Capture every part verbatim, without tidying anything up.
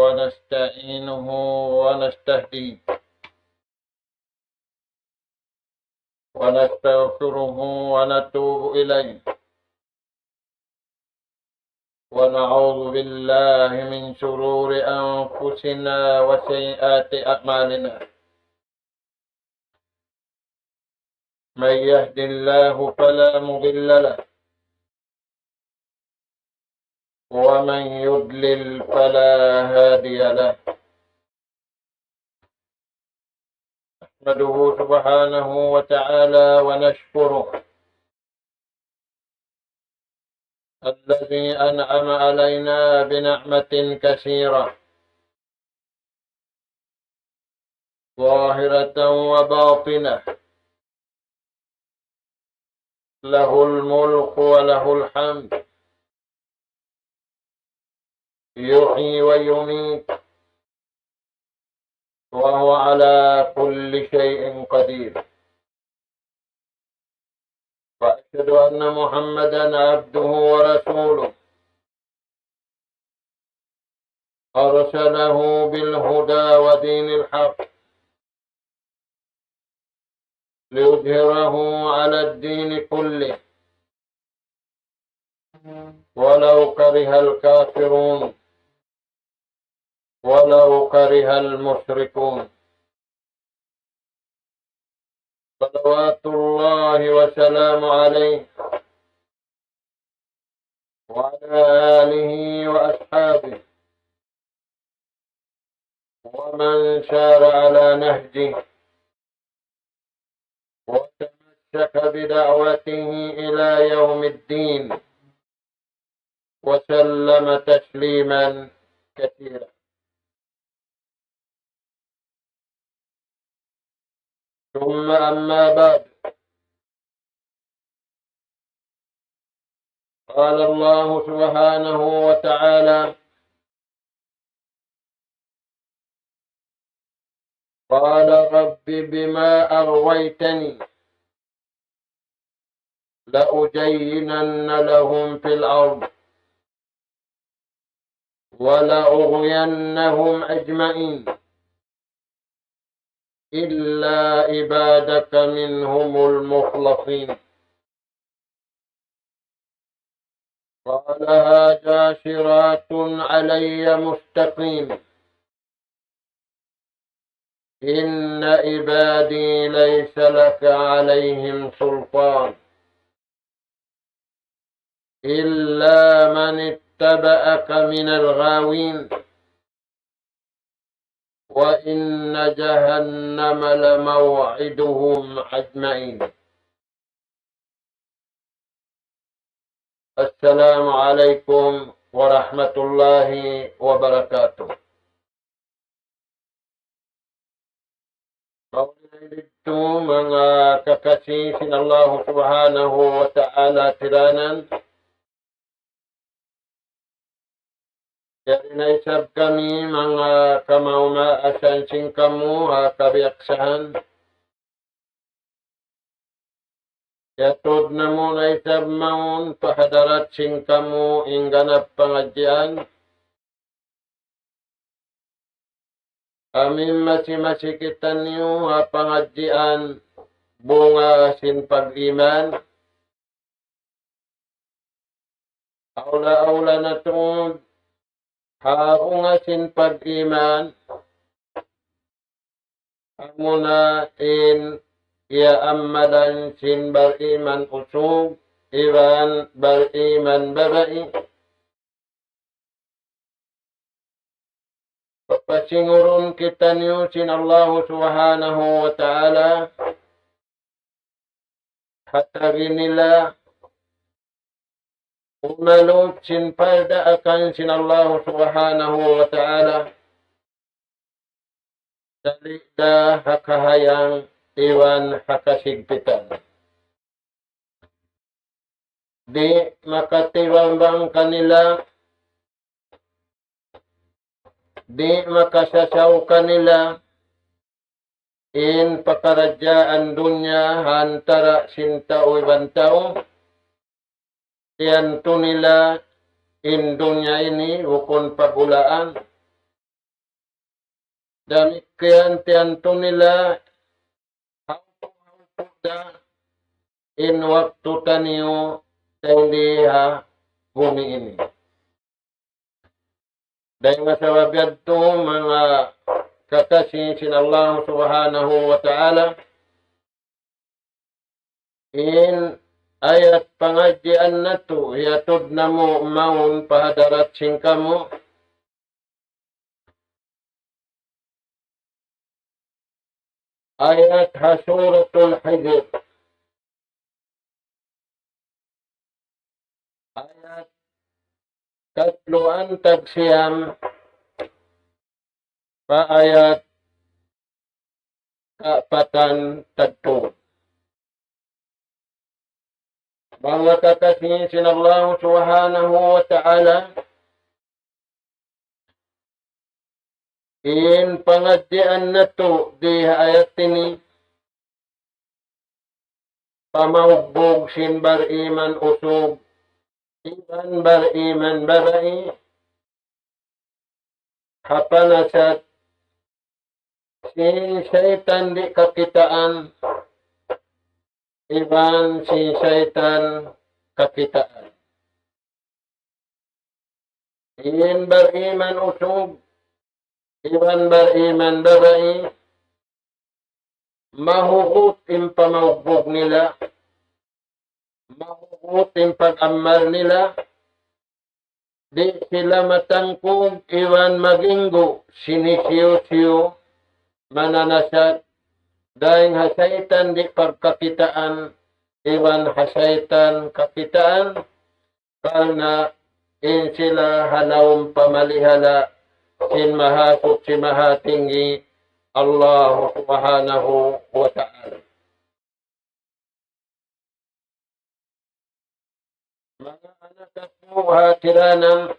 ونستعينه ونستهديه ونستغفره ونتوب إليه، ونعوذ بالله من شرور أنفسنا وسيئات أعمالنا. من يهد الله فلا مضل له، ومن يضلل فلا هادي له. نحمده سبحانه وتعالى ونشكره، الذي أنعم علينا بنعمة كثيرة، ظاهرة وباطنة، له الملك وله الحمد، يحيي ويميت، وهو على كل شيء قدير. وأشهد أن محمدا عبده ورسوله، أرسله بالهدى ودين الحق ليظهره على الدين كله، ولو كره الكافرون، ولو كره المشركون. صلوات الله وسلامه عليه وعلى آله وأصحابه ومن سار على نهجه وتمسك بدعوته إلى يوم الدين، وسلم تسليما كثيرا. ثم أما بعد، قال الله سبحانه وتعالى: قال رب بما أغويتني لأزينن لهم في الأرض ولأغوينهم أجمعين إلا عبادك منهم المخلصين. قال هذا صراط علي مستقيم. إن عبادي ليس لك عليهم سلطان إلا من اتبعك من الغاوين. وإن جهنم لموعدهم أجمعين. السلام عليكم ورحمة الله وبركاته. Mawla itu manga kakasi sin Allah Subhanahu wa Ta'ala tiranan. Yari na isab kami manga kamaumaasan sin kamu ha kabiyaksahan. Yatud namu' na isab mawn pa hadarat sin kamu in ganap pangadjian. Amu in masi-masi kitaniyu ha pangadjian bunga sin pag-iman. Awla-awla na tuud ha bunga sin pag-iman. Amuna in iyaamalan sin bariman usug iban bariman babai. Papasingurun kitaniyu sin Allahu Subhanahu wa Ta'ala ha tagi nila umalup sin pardaakan sin Allahu Subhanahu wa Ta'ala. Dali da ha kahayang iban ha kasigpitan. Di' makatibambang kanila, di' makasasaw kanila in pakaradjaan dunya ha antara' sin tau iban tau. Iyantu nila in dunya ini bukun pagulaan. damikkiyan tiyantu nila, hawpu-hawpu da in waktu taniyu dayn di ha bumi ini. Dayn ha sabab yadtu, manga kakasi sin Allah Subhanahu wa Ta'ala, in ayat pangadjian natu', hiyatud namu' mawn pa hadarat sin kamu, ayat ha Suratul Hijr. Ayat katluan tag siyam pa ayat kaapatan tag tū. Manga kakasi sin Allah Subhanahu wa Ta'ala, in pangadjian natu' di ha ayat ini, pamaugbug sin bariman usug, iban bariman babai, ha panasat sin saytan di' kakitaan, iban sin saytan kakitaan. In bariman usug, iban bariman babai, mahugut in pamaugbug nila, mahugut in pag-amal nila, di' sila matangkug iban maginggu sin hisiyu-siyu mananasat dayn ha saytan di' pagkakitaan iban ha saytan kakitaan, karna' in sila ha lawm pamalihala sin Mahasuchi Mahatinggi Allah Subhanahu wa Ta'ala. Manga anak aku ha tiranan,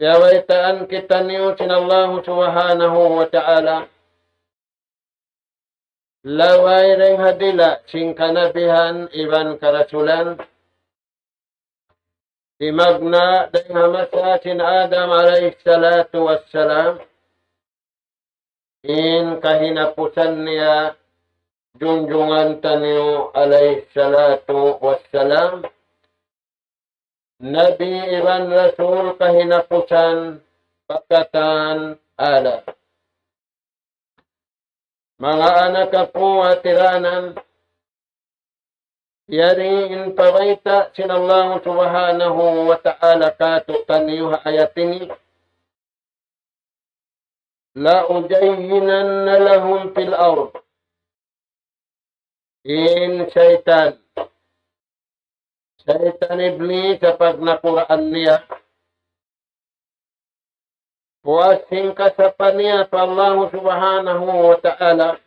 piyabaytaan kitaniyu sin Allah Subhanahu wa Ta'ala, laway dayn ha dila' sin kanabihan iban karasulan, timagna' dayn ha masa sin Adam alayhi salatu wassalam, in kahinapusan niya junjungan taniyu alayhi salatu wassalam, Nabi iban Rasul kahinapusan pa katan alam. Manga anak aku ha tiranan, yari in pabayta' sin Allah Subhanahu wa Ta'ala kātu'niyu ha ayat ini, لأزينن لهم في الأرض. In saytan, saytan Iblis, ha pagnakuraan niya, puas sin kasapa niya pa Allah Subhanahu wa Ta'ala,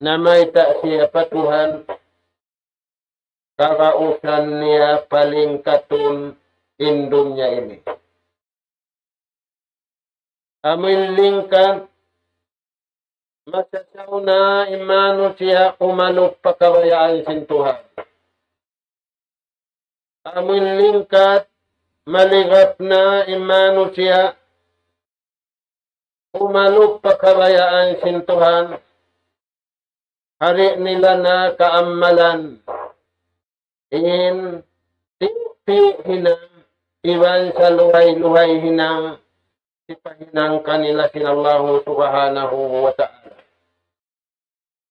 namayta' siya pa Tuhan, kagausan niya palingkatun in dunya ini. Amu in lingkat, masasaw na in manusiya' umalup pa kabayaan sin Tuhan. Amu in lingkat, maligap na in manusiya' umalup pa kabayaan sin Tuhan, di' nila na kaammalan in tiyu'-tiyu' hinang iban saluhay-luhay hinang hipahinang kanila sin Allahu Subhanahu wa Ta'ala.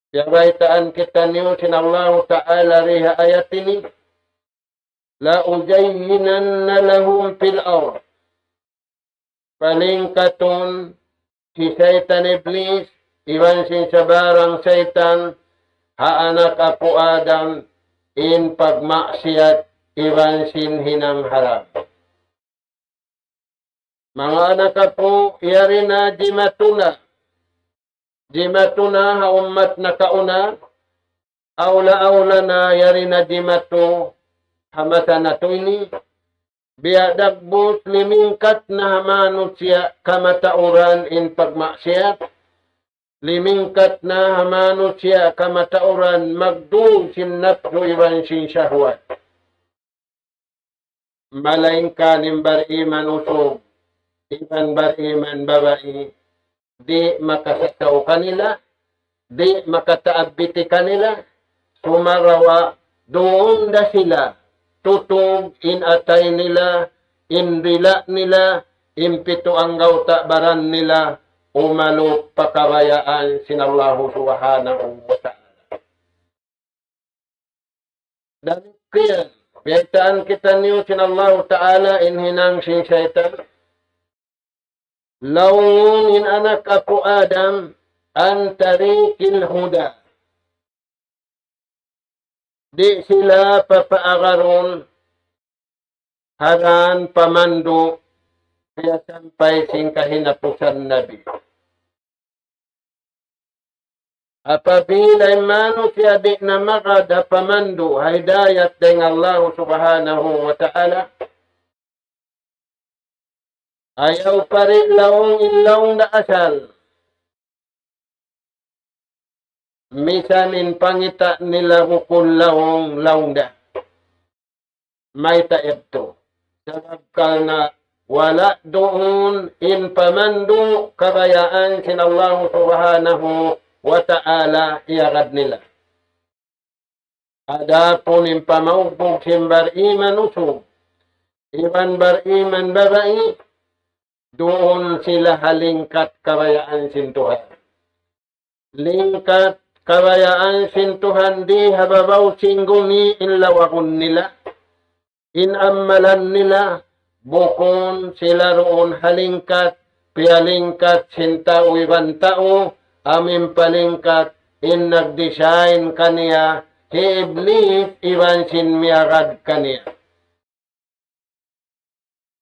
Piyabaytaan kitaniyu sin Allahu Ta'ala di ha ayat ini, لأزينن لهم في الأرض. Palingkatun hi saytan Iblis iban sin sabarang saytan ha anak apu' Adam in pagmaksiyat iban sin hinang haram. Manga anak apu', yari na jimatu na. Jimatu na ha ummat nakauna, awla-awla na yari na jimatu ha masa natu' ini. Biya' dagbus limingkat na ha manusiya' kamatauran in pagmaksiyat, limingkat na ha manusiya' kamatauran magdul sin napsu iban sin shahwat. Malaingkan in bariman usug, iban bariman babai, di' makasasaw kanila, di' makataabbiti kanila, sumagawa' duun da sila tutug in atay nila, in dila' nila, in pitu anggawta' baran nila, umalup pa kabayaan sin Allahu Subhanahu wa Ta'ala. Damikkiyan, biyaytaan kitaniyu sin Allahu Ta'ala in hinang sin saytan. Laung in anak apu' Adam, عن طريق الهدى. Di' sila papaagarun ha dan pamandu' sampay sin kahinapusan nabi. Apabila in manusiya' di' na magad ha pamandu', ha hidayat dayn Allah Subhanahu wa Ta'ala, ayaw pa ri' laung in laung da asal. Misan in pangita' nila bukun laung, laung da. Mayta' yadtu? Sabab karna' wala' duun in pamandu' kabayaan sin Allahu Subhanahu wa Ta'ala iyagad nila. Adapun in pamaugbug sin bariman usug iban bariman babai, duun sila ha lingkat kabayaan sin Tuhan. Lingkat kabayaan sin Tuhan di ha babaw sin gumi in lawagun nila, in amalan nila, bukun sila duun ha lingkat, piyalingkat sin tau iban tau, amu in palingkat in nagdesign kaniya, hi Iblis iban sin miyagad kaniya.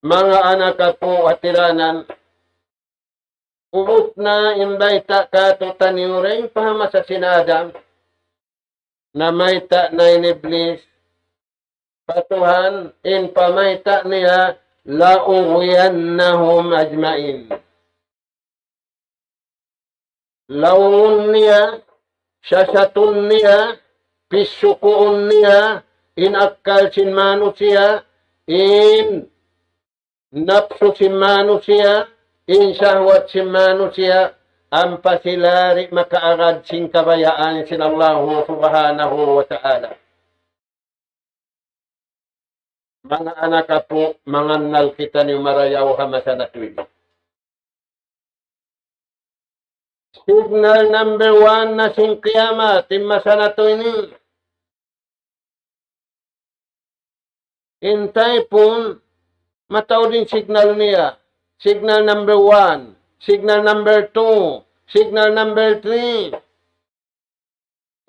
Manga anak apu' hatiranan, ubus na in bayta' kātu'niyu dayn pa masa sin Adam, namayta' na in Iblis pa Tuhan, in pamayta' niya, لأغوينهم أجمعين. Laungun niya, sasatun niya, pisukuun niya, in akkal sin manusiya', in napsu sin manusiya', in sahwat sin manusiya', ampa sila di' makaagad sin kabayaan sin Allahu Subhanahu wa Ta'ala. Manga anak apu', mangannal kitaniyu marayaw ha masa natu' ini. Signal number one na sin kiyamat, in masa natu' ini. In typhoon, mataud in signal niya. Signal number one, signal number two, signal number three.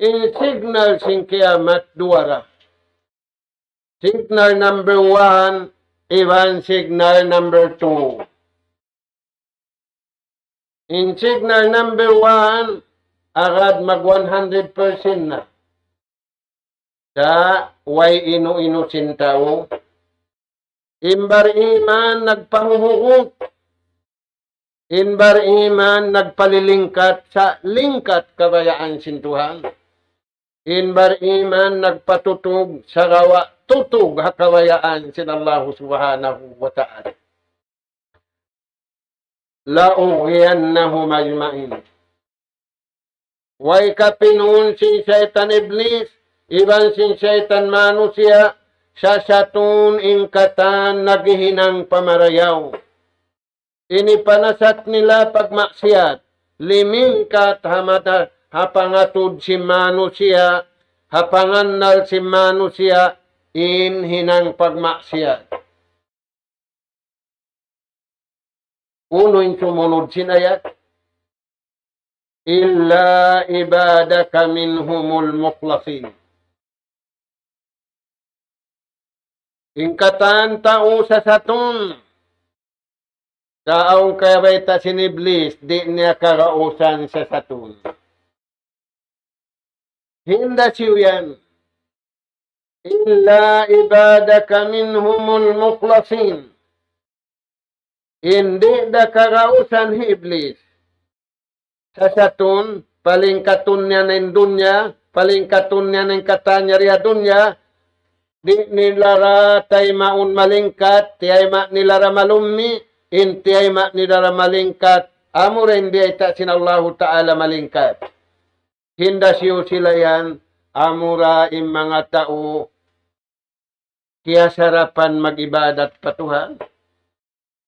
In signal sin kiyamat duwa ra. Signal number one, iban signal number two. In signal number one, agad mag one hundred percent na. Sa' way inu-inu sin tau. In bariman nagpahuhugut. In bariman nagpalilingkat sa' lingkat kabayaan sin Tuhan. In bariman nagpatutug sagawa' tutug ha kabayaan sin Allahu Subhanahu wa Ta'ala. لأغوينهم أجمعين. Way kapinuun sin saytan Iblis, iban sin saytan manusiya', sasatun in katan naghihinang pamarayaw. Ini panasat nila pagmaksiyat, limingkat ha mata, ha pangatud sin manusiya', ha pangannal sin manusiya', in hinang pagmaksiyat. Unu in sumunud sin ayat? إلا عبادك منهم المخلصين. In katan tau sasatun. Sa' awn kabayta' sin Iblis, di' niya kagausan sasatun. Hinda siyu yan. إلا عبادك منهم المخلصين. In di' da kagausan hi Iblis. Sasatun, palingkatun niya na in dunya, palingkatun niya na in katan niya di ha dunya, di' nila ra taymaun malingkat, tiyayma' nila ra malummi', in tiyayma' nila ra malingkat, amura in biyayta' sin Allahu Ta'ala malingkat. Hinda siyu sila yan, amura in manga tau kiyasarapan mag-ibadat pa Tuhan.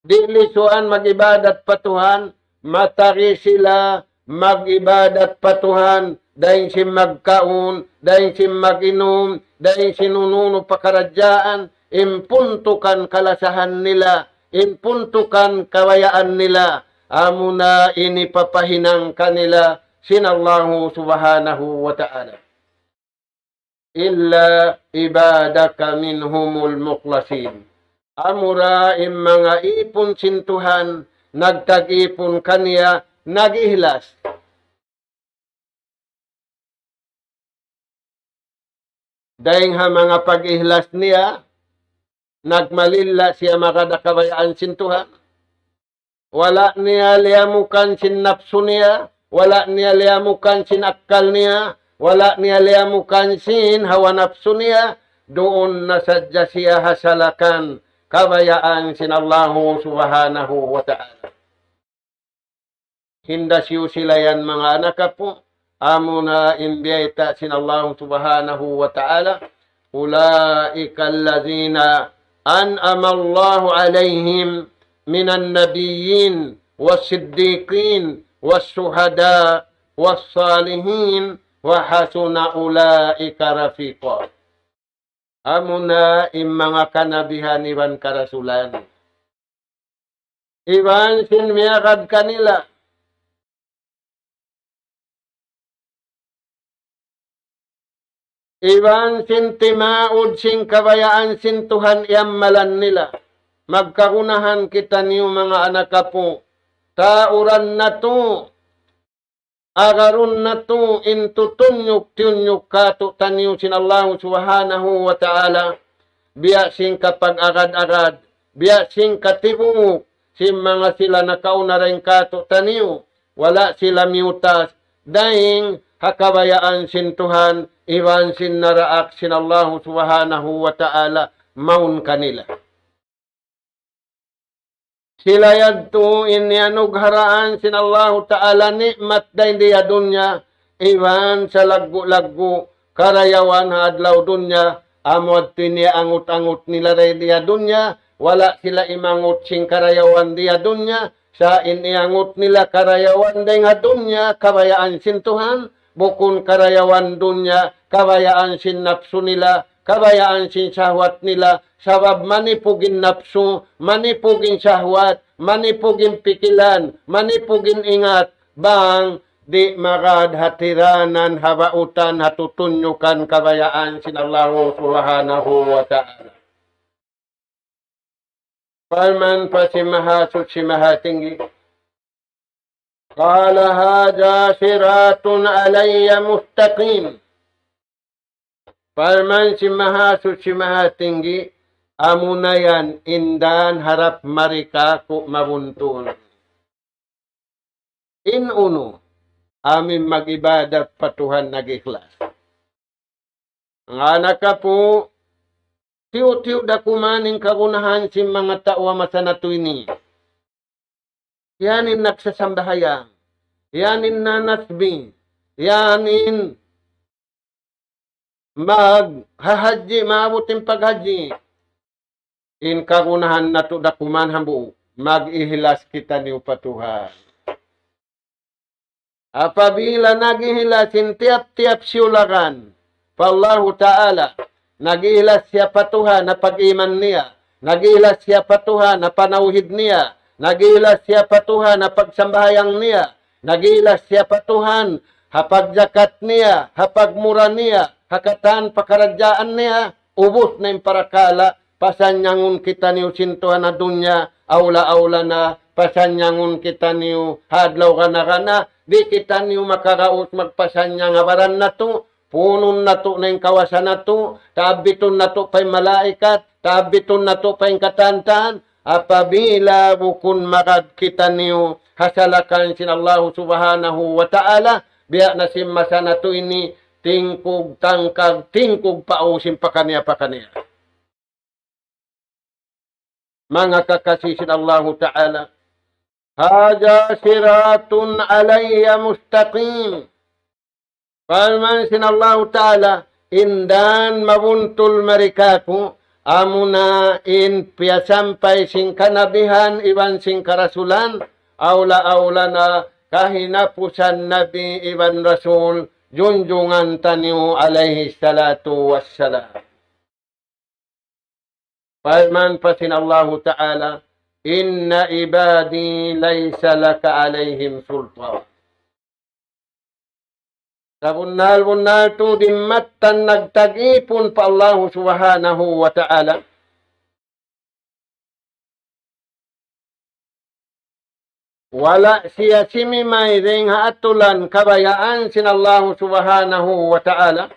Di' lisuan mag-ibadat pa Tuhan, matari sila mag-ibadat pa Tuhan, dayn sin magkaun, dayn sin mag-inum, dayn sin unu-unu pakaradjaan, in puntukan kalasahan nila, in puntukan kabayaan nila, amuna ini papahinang kanila sin Allahu Subhanahu wa Ta'ala. إلا عبادك منهم المخلصين. Amura in manga ipun sin Tuhan, nagtag-ipun kaniya, nag-ihlas. Dayn ha manga pag-ihlas niya, nagmalilla siya magad ha kabayaan sin Tuhan. Wala' niya liyamukan sin napsu niya, wala' niya liyamukan sin akkal niya, wala' niya liyamukan sin hawa napsu niya, duun na sadja siya ha salakan kabayaan sin Allahu Subhanahu wa Ta'ala. Hinda siyu sila yan manga anak apu', amuna in biyayta' sin Allahu Subhanahu wa Ta'ala, أولئك الذين أنعم الله عليهم من النبيين والصديقين والشهداء والصالحين وحسن أولئك رفيقا. Amuna in manga kanabihan iban karasulan. Iban sin miyagad kanila. Iban sin timaud sin kabayaan sin Tuhan iyammalan nila. Magkagunahan kitaniyu manga anak apu'. Tauran natu'. Agarun natu' in tutunyuk-tunyuk kātu'niyu sin Allahu Subhanahu wa Ta'ala. Biya' sin kapag-agad-agad, biya' sin katibuk, sin manga sila nakauna dayn kātu'niyu, wala' sila miyutas, dayn ha kabayaan sin Tuhan, iban sin naraak sin Allahu Subhanahu wa Ta'ala, mawn kanila. Sila yadtu in iyanugharaan sin Allahu Ta'ala ni'mat dayn di ha dunya, iban salaggu'-laggu' karayawan ha adlaw dunya, amu yadtu in iyangut-angut nila dayn di ha dunya, wala' sila imangut sin karayawan di ha dunya, sa' in iyangut nila karayawan dayn ha dunya, kabayaan sin Tuhan, bukun karayawan dunya, kabayaan sin napsu nila, kabayaan sin sahwat nila, sabab manipug in napsu, manipug in sahwat, manipug in pikilan, manipug in ingat, bang di' magad ha tiranan, ha bautan, ha tutunyukan kabayaan sin Allahu Subhanahu wa Ta'ala. Parman pa sin Mahasuchi Mahatinggi, قال هذا صراط علي مستقيم. Parman sin Mahasuchi Mahatinggi, amuna yan in dan harap mari kāku' mabuntul. In unu, amu in mag-ibadat pa Tuhan nag-ikhlas. Manga anak apu', tiyu'-tiyu' da kuman in kagunahan sin manga tau ha masa natu' ini. Yan in nagsasambahayang, yan in nanasbih, yan in maghahadji, maabut in paghadji. In kagunahan natu' da kuman hambuuk, mag-ihlas kitaniyu pa Tuhan. Apabila nag-ihlas in tiyap-tiyap siyulagan pa Allahu Ta'ala, nag-ihlas siya pa Tuhan ha pag-iman niya, nag-ihlas siya pa Tuhan ha panawhid niya, nag-ihlas siya pa Tuhan ha pagsambahayang niya, nag-ihlas siya pa Tuhan ha pagjakat niya, ha pagmura niya, ha katan pakaradjaan niya, ubus na in parakala', pasanyangun kitaniyu sin Tuhan ha dunya, awla-awla na, pasanyangun kitaniyu ha adlaw gana-gana, di' kitaniyu makaraus magpasanyang ha baran natu', punun natu' na in kawasa natu', taabbitun natu' pa in malaikat, taabbitun natu' pa in katantan, apabila bukun magad kitaniyu ha salakan sin Allahu Subhanahu wa Ta'ala, biya' na sin masa natu' ini, tingkug tangkag, tingkug pau sin pakaniya-pakaniya. Manga kakasi sin Allahu Ta'ala, هذا صراط علي مستقيم. Parman sin Allahu Ta'ala, in dan mabuntul mari kāku', amuna in piyasampay sin kanabihan iban sin karasulan, awla-awla na kahinapusan nabi iban rasul, junjungan taniyu alayhi salatu wassalam. Parman pa sin Allahu Ta'ala, إن عبادي ليس لك عليهم سلطان. Sabunnal-bunnal tuud in mattan nagtag-ipun pa Allahu Subhanahu wa Ta'ala. Wala' siya simimay dayn ha atulan kabayaan sin Allahu Subhanahu wa Ta'ala.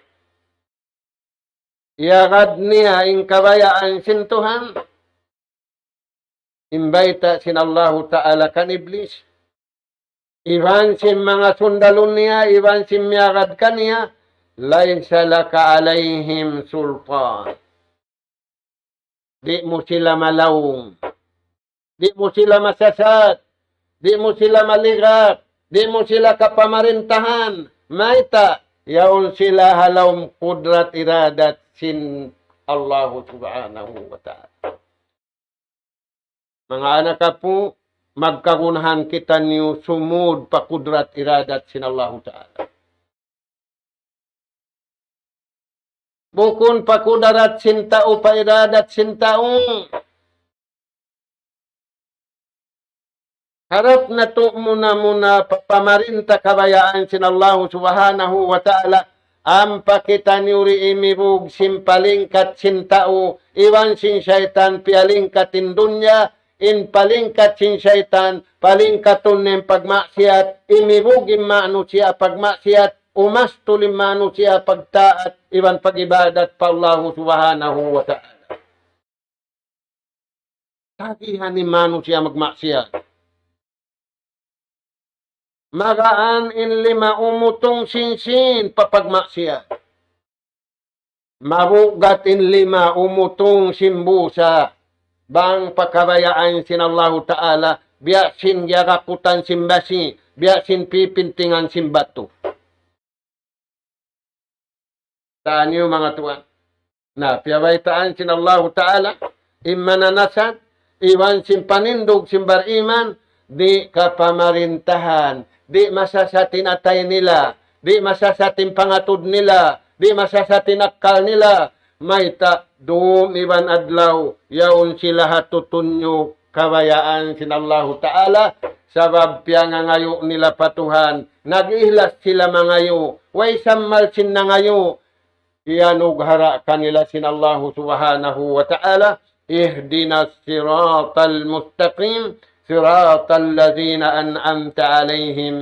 Iyagad niya in kabayaan sin Tuhan. In bayta' sin Allahu Ta'ala kan Iblis, iban sin manga sundalun niya, iban sin miyagad kaniya, ليس لك عليهم سلطان. Di' mu sila malaung. Di' mu sila masasat. Di' mu sila maligak. Di' mu sila kapamarintahan. Mayta'? Yaun sila ha lawm kudrat iradat sin Allahu Subhanahu wa Ta'ala. Manga anak apu', magkagunahan kitaniyu sumud pa kudrat iradat sin Allahu Ta'ala. Bukun pa kudrat sin tau, pa iradat sin tau. Harap natu' muna-muna pa pamarinta kabayaan sin Allahu Subhanahu wa Ta'ala, ampa kitaniyu di' imibug sin palingkat sin tau, iban sin saytan piyalingkat in dunya, in palingkat sin saytan, palingkatun in pagmaksiyat, imibug in manusiya' pagmaksiyat, umastul in manusiya' pagtaat, iban pag-ibadat pa Allahu Subhanahu wa Ta'ala. Tagihan in manusiya' magmaksiyat. Magaan in lima umutung sin sīn pa pagmaksiyat. Mabugat in lima umutung sin busa. Bang pa kabayaan sin Allahu Ta'ala, biya' sin giyagakutan sin basi, biya' sin pipintingan sin batu. Taniyu manga tuwan. Na, piyabaytaan sin Allahu Ta'ala, in mananasat, iban sin panindug sin bariman, di' kapamarintahan, di' masasat in atay nila, di' masasat in pangatud nila, di' masasat in akkal nila, mayta' dum iban adlaw, yaun sila ha tutunyuk kabayaan sin Allahu Ta'ala, sabab piyangangayu' nila pa Tuhan, nag-ihlas sila mangayu', way sammal sin nangayu', iyanughara' kanila sin Allahu Subhanahu wa Ta'ala, اهدنا الصراط المستقيم، صراط الذين أنعمت عليهم،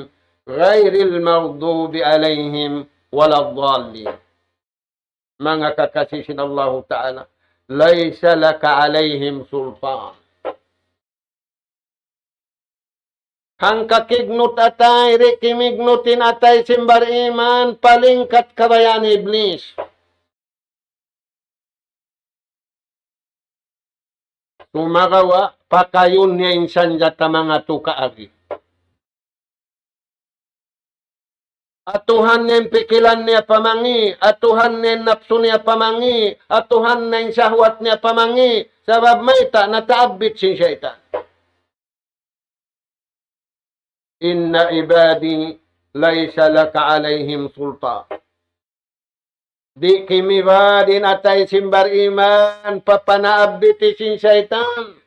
غير المغضوب عليهم ولا الضالين. Manga kakasi sin Allahu Ta'ala, ليس لك عليهم سلطان. Hangka kignut atay, di' kimignut in atay sin bariman, palingkat kabayaan Iblis. Sumagawa', pakayun niya in sanjata manga tu kaagi. Atuhan niya in pikilan niya pa mangi', atuhan niya in napsu niya pa mangi', atuhan niya in sahwat niya pa mangi', sabab mayta' nataabbit sin saytan. إن عبادي ليس لك عليهم سلطان. Di' kimibad in atay sin bariman pa panaabbiti sin saytan.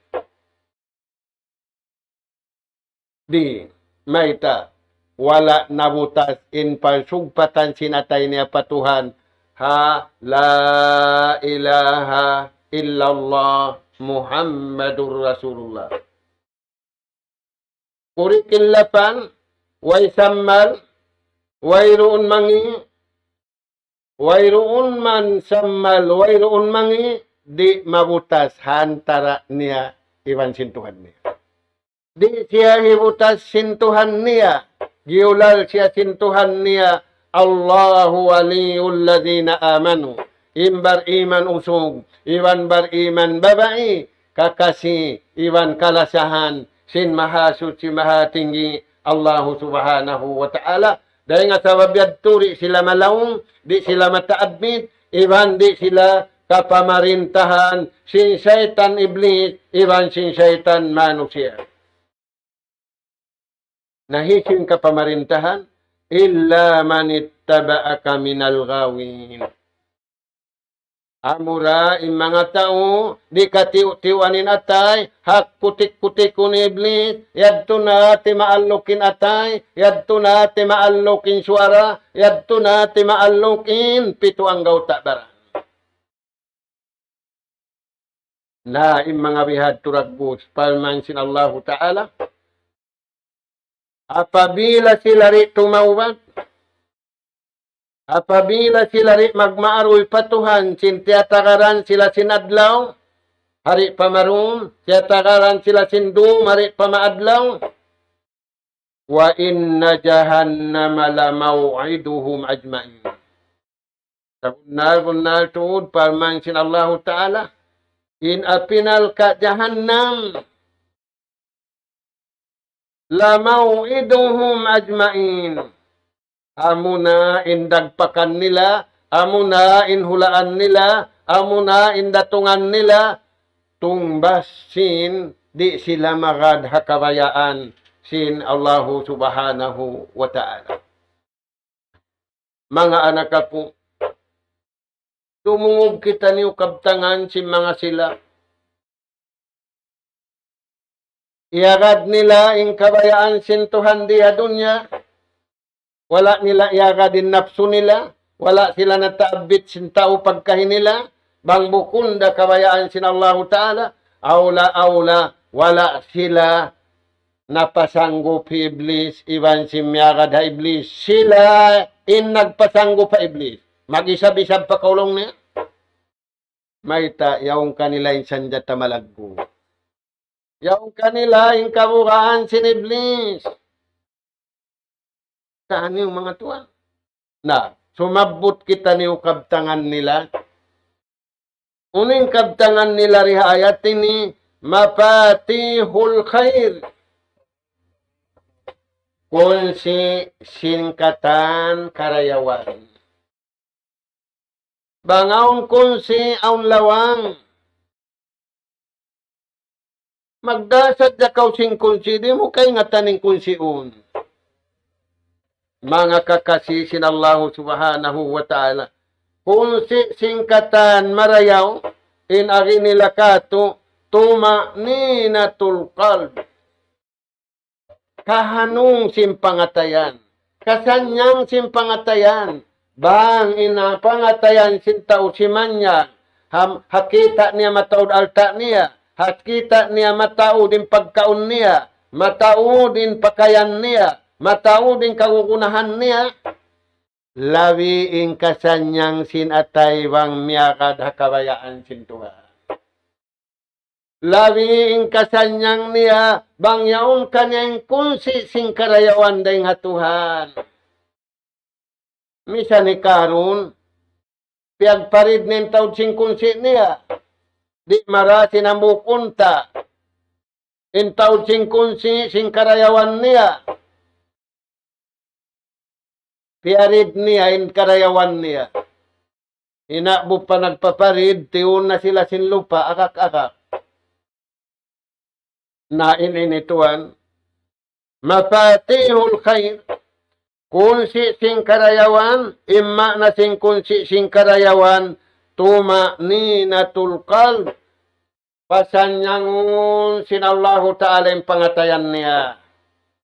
Di', mayta', wala' nabutas in pagsugpatan sin atay niya pa Tuhan, ha, لا إله إلا الله محمد رسول الله. Kurik in lapan, way sammal, wayruun mangi', wayruun man sammal, wayruun mangi', di' mabutas ha antara' niya iban sin Tuhan niya. Di' siya hibutas sin Tuhan niya, giyulal siya sin Tuhan niya, الله ولي الذين آمنوا. In bariman usug, iban bariman babai, kakasi iban kalasahan sin Mahasuchi Mahatinggi Allahu Subhanahu wa Ta'ala. Dayn ha sabab yadtu di' sila malaung, di' sila mataabbit, iban di' sila kapamarintahan sin saytan iblis, iban sin saytan manusiya'. Na hisiyu in kapamarintahan? إلا من اتبعك من الغاوين. Amura in manga tau di' katiyu'-tiyuan in atay, hak kutik-kutikun iblis, yadtu na timaalluk in atay, yadtu na timaalluk in suwara, yadtu na timaalluk in pitu anggawta' baran. Na in manga bihadtu dagbus, parman sin Allahu Ta'ala, apabila sila di' tumawbat, apabila sila di' magmaaruy pa Tuhan, sin tiyatagaran sila sin adlaw, hari pa marum, tiyatagaran sila sin dum, hari pa maadlaw, وإن جهنم لموعدهم أجمعين. Sabunnal-bunnal tuud parman sin Allahu Ta'ala, in api narka' jahannam, لموعدهم أجمعين. Amuna in dagpakan nila, amuna in hulaan nila, amuna in datungan nila, tungbas sin di' sila magad ha kabayaan sin Allahu Subhanahu wa Ta'ala. Manga anak aku, tumungug kitaniyu kabtangan sin manga sila. Iyagad nila in kabayaan sin Tuhan di ha dunya. Wala' nila iyagad in napsu nila. Wala' sila nataabbit sin tau pagkahi nila. Bang bukun da kabayaan sin Allahu Ta'ala. Awla-awla, wala' sila napasanggup hi Iblis, iban sin miyagad ha Iblis. Sila in nagpasanggup ha Iblis. Mag-isab-isab pa kaulung niya. Mayta', yaun kanila in sanjata malaggu'. Yaun kanila in kabugaan sin Iblis. Sa' aniyu manga tuwan. Na, sumabbut kitaniyu kabtangan nila. Unu in kabtangan nila di ha ayat ini, مفاتيح الخير. Kunsi' sin katan karayawan. Bang awn kunsi', awn lawang. Magdā sadja kaw sin kunsi', di' mu kaingatan in kunsiun. Manga kakasi sin Allahu Subhanahu wa Ta'ala. Kunsi' sin katan marayaw, in agi nila katu', طمأنينة القلب. Kahanung sin pangatayan. Kasannyang sin pangatayan. Bang in pangatayan sin tau simannyang. Ha, ha kita' niya mataud alta' niya. Ha kita' niya mataud in pagkaun niya. Mataud in pakayan niya. Mataud in kagunahan niya. Labi in kasannyang sin atay bang miyagad ha kabayaan sin Tuhan. Labi in kasannyang niya, bang yaun kaniya in kunsi' sin karayawan dayn ha Tuhan. Misan hi Karun, piyagparid niya in taud sin kunsi' niya. Di' mara sin hambuuk unta'. In taud sin kunsi', sin karayawan niya. Piyarid niya in karayawan niya. Hina'bu pa nagpaparid, tiyun na sila sin lupa', akak-akak. Na in ini tuwan, مفاتيح الخير, kunsi' sin karayawan, in maana sin kunsi' sin karayawan, طمأنينة القلب, pasanyangun sin Allahu Ta'ala in pangatayan niya.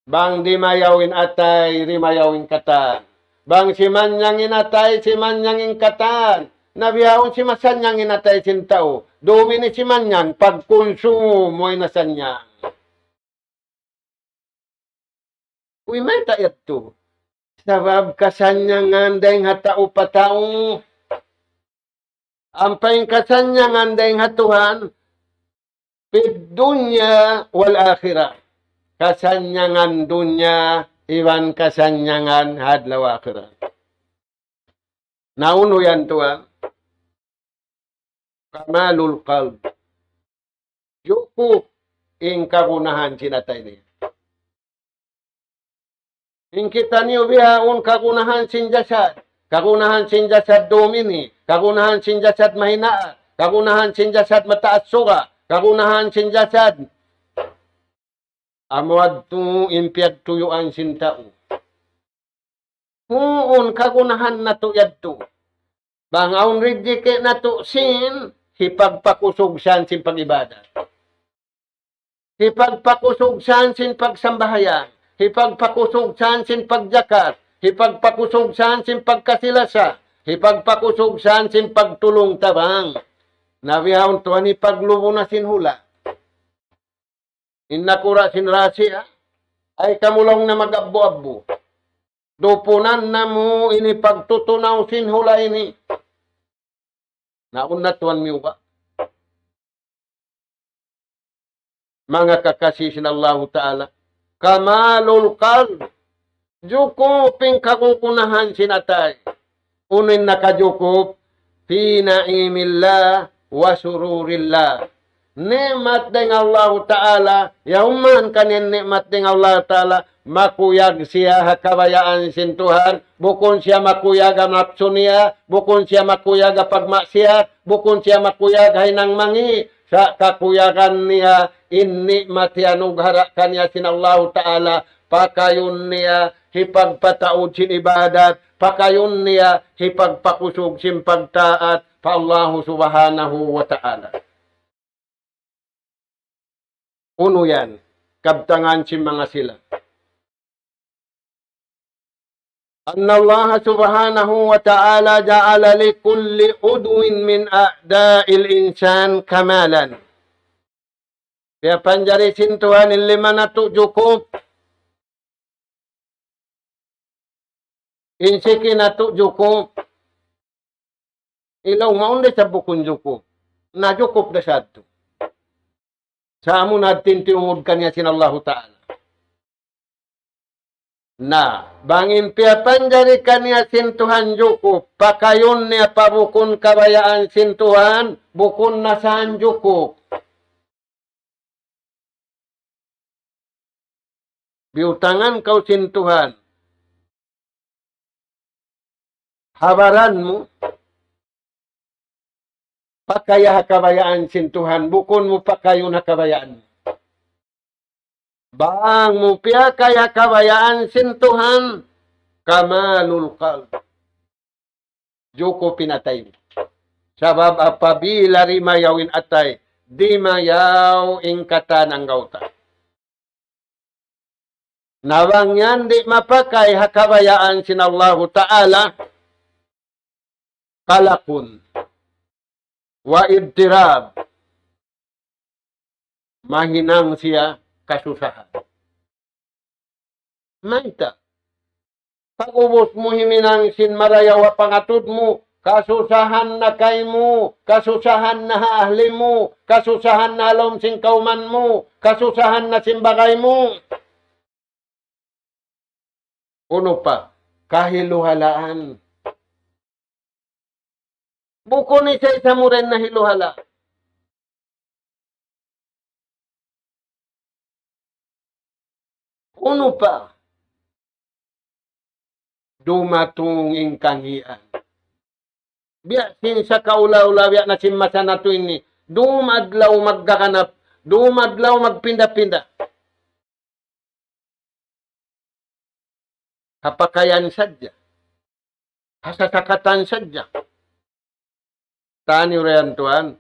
Bang dimayaw in atay, dimayaw in katan. Bang simanyang in atay, simanyang in katan. Na bihaun simasanyang in atay sin tau. Dum ini simanyang, pagkunsum, way nasanyang. Uy, mayta' yadtu? Sabab kasanyangan dayn ha tau pa tau. Ampa in kasanyangan dayn ha Tuhan, في الدنيا والآخرة. Kasanyangan dunya, iban kasanyangan ha adlaw akhirat. Na unu yan tuwan? كمال القلب. jukup in kagunahan sin atay niya. In kitaniyu bihaun kagunahan sin jasad. Kagunahan sin jasad dum ini. Kagunahan sin jasad mahinaat. Kagunahan sin jasad mataas suga. Kagunahan sin jasad amu yadtu in piyagtuyuan sin tau. Huun kagunahan natu' yadtu. Bang awn rijiki' natu' sin, hipagpakusug siyan sin pag-ibadat. Hipagpakusug siyan sin pagsambahayang. Hipagpakusug siyan sin pagjakat. Hipagpakusug siyan sin pagkasi-lasa. Hipagpakusug siyan sin pagtulung-tabang. Na bihaun tuwan, hipaglubu na sin hula'. In nakura' sin Russia, ay kamu laung na mag-abbu-abbu. Dupunan namu' ini pagtutunaw sin hula' ini. Na unu tuwan miyuga'. Manga kakasi sin Allahu Ta'ala. Kamalul qalb. Jukup in kagunahan sin atay. Unu in nakajukup? Fi na'imillah wa sururillah. Ni'mat dayn Allahu Ta'ala, yauman kaniya ni'mat dayn Allahu Ta'ala, makuyag siya ha kabayaan sin Tuhan, bukun siya makuyag ha napsu niya, bukun siya makuyag ha pagmaksiyat, bukun siya makuyag ha hinang mangi', sa' kakuyagan niya, in ni'mat hiyanughara' kaniya sin Allahu Ta'ala, pakayun niya hipagpataud sin ibadat, pakayun niya hipagpakusug sin pagtaat pa Allahu Subhanahu wa Ta'ala. Unu yan, kabtangan sin manga sila. أن الله سبحانه وتعالى جعل لكل عضو من أعضاء الإنسان كمالا. Piyapanjari sin Tuhan in lima natu' jukup. In siki natu' jukup. Ilaw mawn da isab bukun jukup. Na jukup da isab tu. Sa' amu na tiyungud kaniya sin Allahu Ta'ala. Na, bang in piyapanjari kaniya sin Tuhan jukup, pakayun niya pa bukun kabayaan sin Tuhan, bukun na saan jukup. Biyutangan kaw sin Tuhan. Ha baran mu, pakaya ha kabayaan sin Tuhan, bukun mu pakayun ha kabayaan mu. Bang mu piyakay ha kabayaan sin Tuhan, kamalul qalb. Jukup in atay mu. Sabab apabila di' mayaw in atay, di' mayaw in katan anggawta'. Na bang yan di' mapakay ha kabayaan sin Allahu Ta'ala, qalaqun wa idtirab. Mahinang siya kasusahan. Mayta'? Pag'ubus mu himinang sin marayaw ha pangatud mu, kasusahan na kaymu, kasusahan na ha ahli mu, kasusahan na ha lawm sin kawman mu, kasusahan na sin bagay mu. Unu pa? Kahiluhalaan. Bukun isa-isa mu dayn na hiluhala'. Unu pa? Dumatung in kangīan. Biya' sin sakaula-ula, biya' na sin masa natu' ini. Dum adlaw magkakanap, dum adlaw magpinda-pinda. Ha pakayan sadja. Ha sasakatan sadja. Tani urayan tuwan,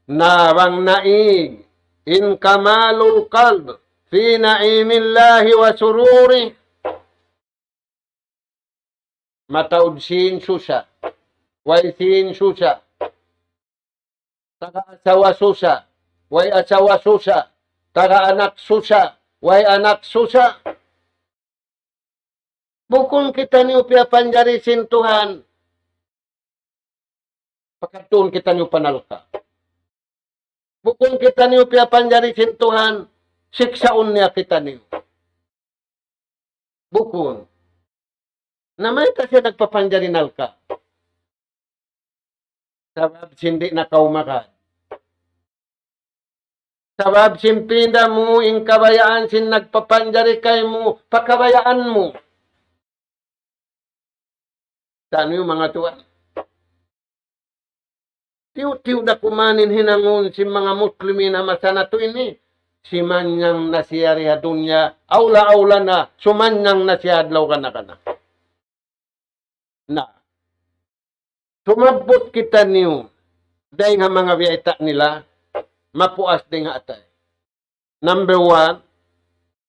na bang naig in kamalul qalb fi na'imillahi wa sururih. Mataud sin susa, way sin susa. Taga asawa susa, way asawa susa. Taga anak susa, way anak susa. Bukun kitaniyu piyapanjari sin Tuhan pakadtuun kitaniyu pa narka'. Bukun kitaniyu piyapanjari sin Tuhan siksaun niya kitaniyu. Bukun. Na mayta' siya nagpapanjari narka'? Sabab sin di' na kaw magad. Sabab sin pinda mu, in kabayaan sin nagpapanjari kaymu, pa kabayaan mu. Taniyu manga tuwan. Tiyu'-tiyu' da kuman in hinangun sin manga Muslimin ha masa natu' ini. Simanyang na siya di ha dunya, awla-awla na, sumanyang na siya adlaw kana-kana. Na, sumabbut kitaniyu, dayng ha manga biyayta' nila, mapuas dayng ha atay. Number one,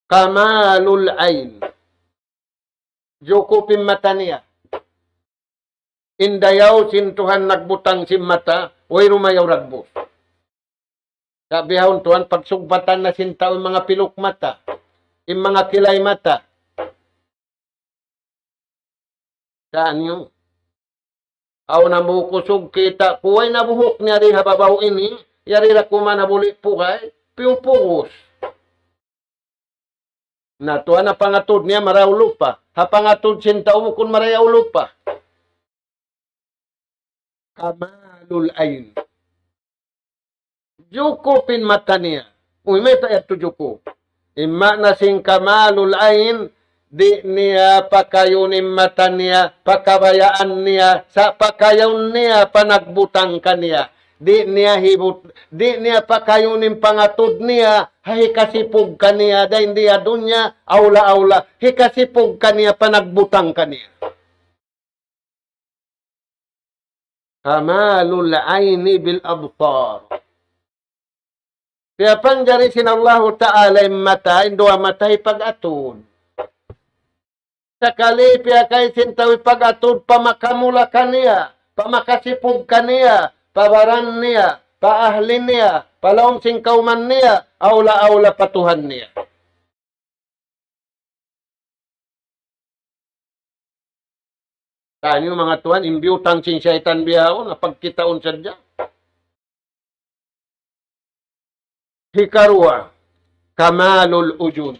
kamalul ain. Jukup in mata niya. In dayaw sin Tuhan nagbutang sin mata, way rumayaw dagbus. Sa' bihaun tuwan, pagsugbatan na sin tau in manga piluk mata, in manga kilay mata. Sa' niyu. Awn na mu kusug kita', kuway na buhuk niya di ha babaw ini, yari ra kuman na buli' pugay, piyu pugus. Na tuwan ha pangatud niya marayaw lupa. Ha pangatud sin tau bukun marayaw lupa. Kamalul ain. Jukup in mata niya. Uy, mayta' yadtu jukup? In maana sin kamalul ain, di' niya pakayun in mata niya, pa kabayaan niya, sa' pakayun niya pa nagbutang kaniya. Di' niya hibut-, di' niya pakayun in pangatud niya, ha hikasipug kaniya, dayn di ha dunya, awla-awla, hikasipug kaniya pa nagbutang kaniya. Kamalul aini bil absar. Piyapanjari sin Allahu Ta'ala in mata, in duwa mata hipag-atud. Sakali piyakay sin tau hipag-atud pa makamula kaniya, pa makasipug kaniya, pa baran niya, pa ahli niya, pa lawm sin kawman niya, awla-awla pa Tuhan niya. Taniyu manga tuwan, in biyutang sin saytan bihaun, na pagkitaun sadja. Hikaruwa, kamalul ujun.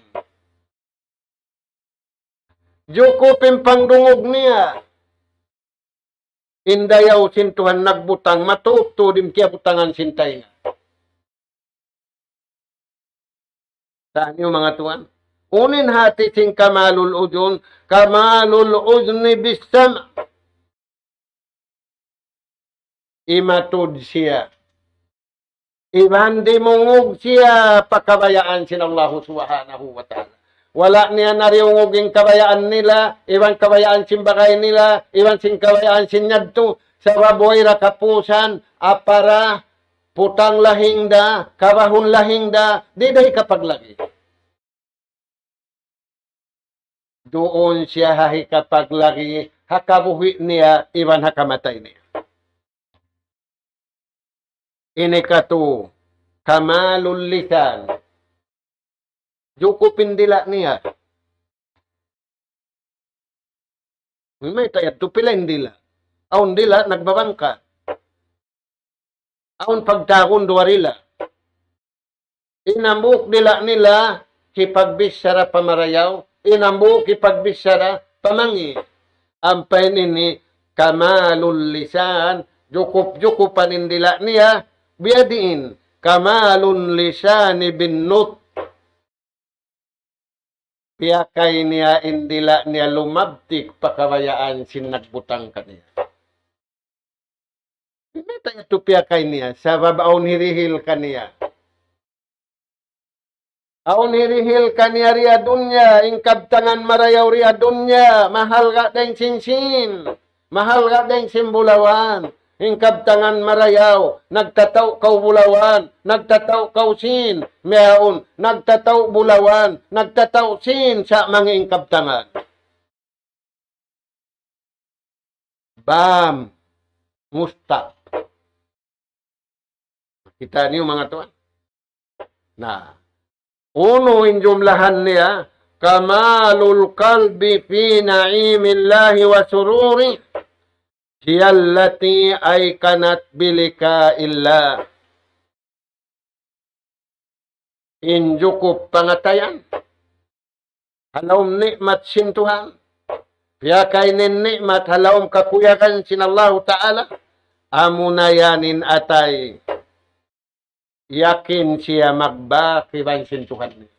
Jukup in pangdungug niya. In dayaw sin Tuhan nagbutang, matup tuud in kiyabutangan sin taynga. Taniyu manga tuwan. Unu in hati sin kamalul ujun, kamalul uzni bis sam'. Imatud siya. Iban dimungug siya pa kabayaan sin Allahu Subhanahu wa Ta'ala. Wala' niya nariyungug in kabayaan nila, iban kabayaan sin bagay nila, iban sin kabayaan sin yadtu, sabab way ra kapusan, apara, putang lahing da, kabahun lahing da, di' da hikapaglagi. Duun siya ha hikapaglagi, ha kabuhi' niya, iban ha kamatay niya. Ini katu, kamalul lisan. Jukup in dila' niya. Mayta' yadtu pila in dila'. Awn dila' nagbabangka. Awn pagtawagun duwa dila'. In hambuuk dila' nila hipagbichara pa marayaw, in hambuuk hipagbichara pa mangi'. Ampa in ini kamalul lisan, jukup-jukupan in dila' niya, biyadiin, kamalul lisani bin nutq. Piyakay niya in dila' niya lumabtik pa kabayaan sin nagbutang kaniya. Mayta' yadtu piyakay niya, sabab awn hirihil kaniya. Awn hirihil kaniya di ha dunya, in kabtangan marayaw di ha dunya, mahalga' dayng sin sīn, mahalga' dayng sin bulawan, in kabtangan marayaw, nagtatau' kaw bulawan, nagtatau' kaw sīn, miyaun, nagtatau' bulawan, nagtatau' sīn, sa' mangi' in kabtangan. Bam. Mustaq. Kita' niyu manga tuwan. Na. Unu in jumlahan niya, kamalul qalbi fi na'imillahi wa sururi, hiyallati ayqanat biliqa'illah. In jukup pangatayan ha lawm ni'mat sin Tuhan. Piyakay niya in ni'mat ha lawm kakuyagan sin Allahu Ta'ala. Amuna yan in atay. yakin siya magbak iban sin Tuhan niya.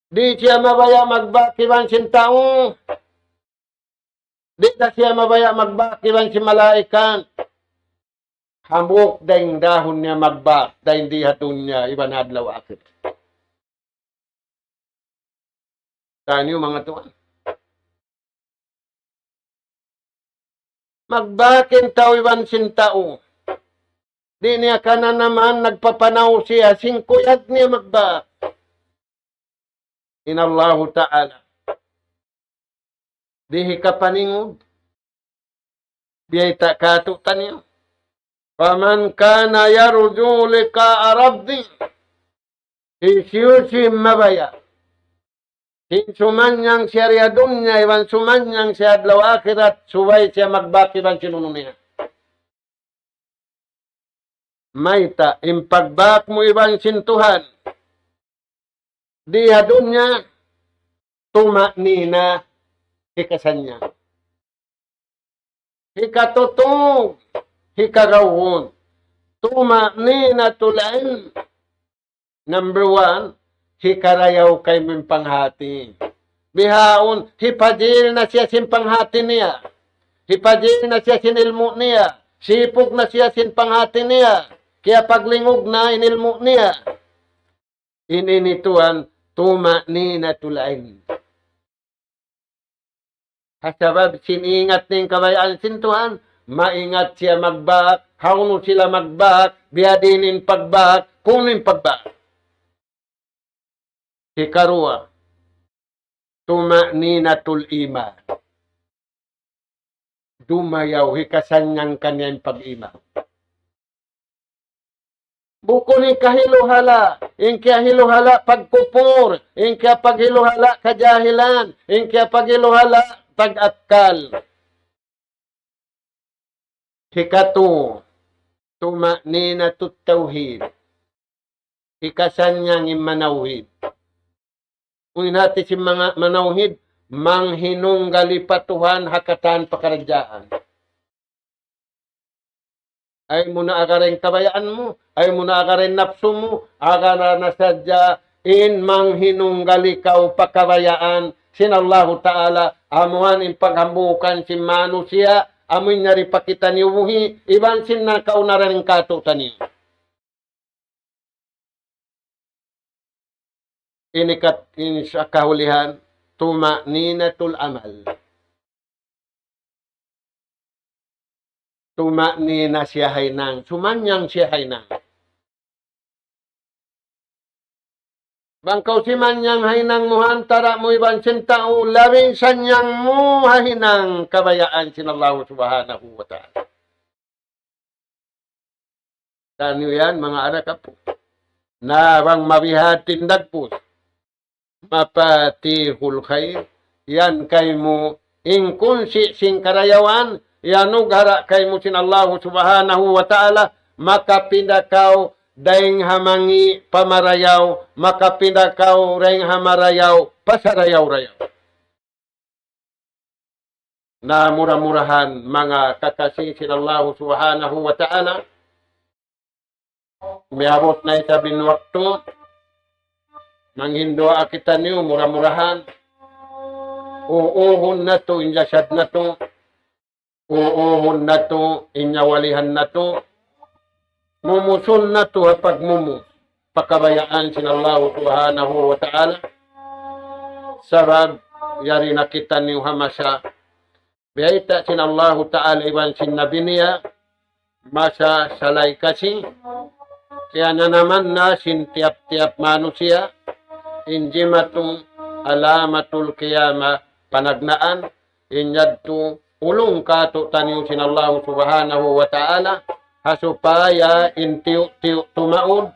Di' siya mabaya' magbak iban sin tau. Di' da siya mabaya' magbak iban sin malaikat. Hambuuk dayn dahun niya magbak, dayn di ha dunya iban adlaw akhirat. Taniyu manga tuwan. Magbak in tau iban sin tau. Di' niya kananaman, nagpapanaw siya, sin kuyag niya magbak. In Allahu Ta'ala. Di' hikapaningud. Biyayta' kātu'niyu. فمن كان يرجو لقاء ربه. Hisiyu-siyu in mabaya'. Sin sumannang siya di ha dunya, iban sumannang siya adlaw akhirat, subay siya magbak iban sin unu niya. Mayta', in pagbak mu iban sin Tuhan. Di ha dunya, tuma'nina, hikasannang. Hikatutug, hikagawun. Tuma'ninatul ilm. Number one, hikarayaw kaymu in panghati. Bihaun, hipajil na siya sin panghati niya. Hipajil na siya sin ilmu' niya. Sipug na siya sin panghati niya. Kiyapaglingug na in ilmu' niya. In ini tuwan, tuma'ninatul ilm. Ha sabab sin ingat niya in kabayaan sin Tuhan, maingat siya magbak, hawnu sila magbak, biyadiin in pagbak, kunu' in pagbak. Hikaruwa, tuma'ninatul iman. Dumayaw, hikasannang kaniya in pag-iman. Bukun in kahiluhala', in kiyahiluhala' pagkupur, in kiyapaghiluhala' kajahilan, in kiyapaghiluhala' pag-akkal. Hikatu, tuma'ninatut tawhid. Hikasannang in manawhid. Unu in hati sin manga manawhid, manghinunggali pa Tuhan ha katan pakaradjaan. Ayaw mu na agara in kabayaan mu, ayaw mu na agara in napsu mu, agara na sadja in manghinunggali kaw pa kabayaan sin Allahu Ta'ala, amuhan in paghambuukan sin manusiya', amu in yari pa kitaniyu buhi', iban sin nakauna dayn kātu'niyu. Ini kat-, ini sa kahulihan, tuma'ninatul amal. Tuma'nina siya ha hinang, sumannang siya ha hinang. Bang kaw simannang ha hinang mu ha antara' mu iban sin tau, labi sanyang mu ha hinang kabayaan sin Allahu Subhanahu wa Ta'ala. Taniyu yan, manga anak apu'. Na bang mabihadtu in dagbus, mafatihul khair, yan kaymu in kunsi' sin karayawan, iyanughara' kaymu sin Allahu Subhanahu wa Ta'ala, makapinda kaw dayn ha mangi' pa marayaw, makapinda kaw dayn ha marayaw pa sarayaw-rayaw. Na mura-murahan manga kakasi sin Allahu Subhanahu wa Ta'ala, miyabut na isab in waktu, manghinduwaa kitaniyu mura-murahan, uuhun natu' in jasad natu', uuhun natu' in nyawalihan natu', mumusun natu' ha pagmumus pa kabayaan sin Allahu Subhanahu wa Ta'ala. Sabab yari na kitaniyu ha masa biyayta' sin Allahu Ta'ala iban sin Nabi niya, masa salay kasi, kiyananaman na sin tiyap-tiyap manusiya', in jimatun alamatul qiyamah panagnaan, in yadtu ulung kātu'niyu sin Allahu Subhanahu wa Ta'ala, ha supaya in tiyu'-tiyu' tumaud,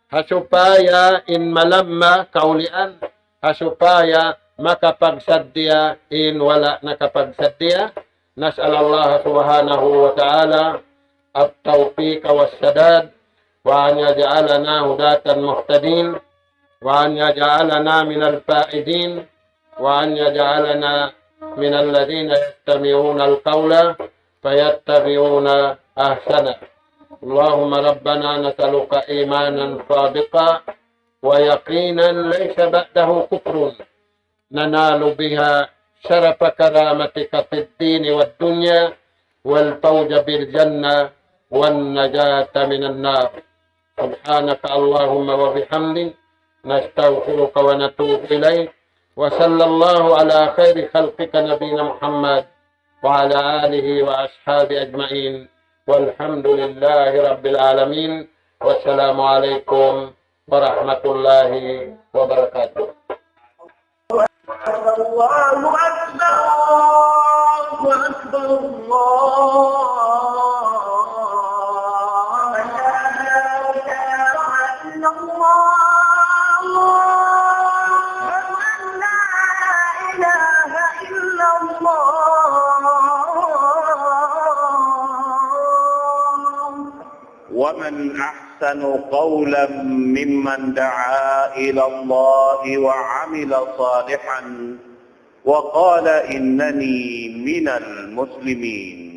ha supaya in malamma kaulian, ha supaya makapagsaddiya in wala' nakapagsaddiya. نسأل الله سبحانه وتعالى التوفيق والسداد، وأن يجعلنا هداة مهتدين، وأن يجعلنا من الفائزين، وأن يجعلنا من الذين يستمعون القول فيتبعون أحسنه. اللهم ربنا نسألك إيمانا صادقا ويقينا ليس بعده كفر ننال بها شرف كرامتك في الدين والدنيا والفوز بالجنة والنجاة من النار. سبحانك اللهم وبحمدك، نستغفرك ونتوب إليك. وصلى الله على خير خلقك نبينا محمد وعلى آله وأصحابه أجمعين. والحمد لله رب العالمين. والسلام عليكم ورحمة الله وبركاته. الله أكبر، الله أكبر، الله أكبر. لا إله إلا الله. أشهد أن لا إله إلا الله. ومن أحسن قولا ممن دعا إلى الله وعمل صالحا وقال إنني من المسلمين.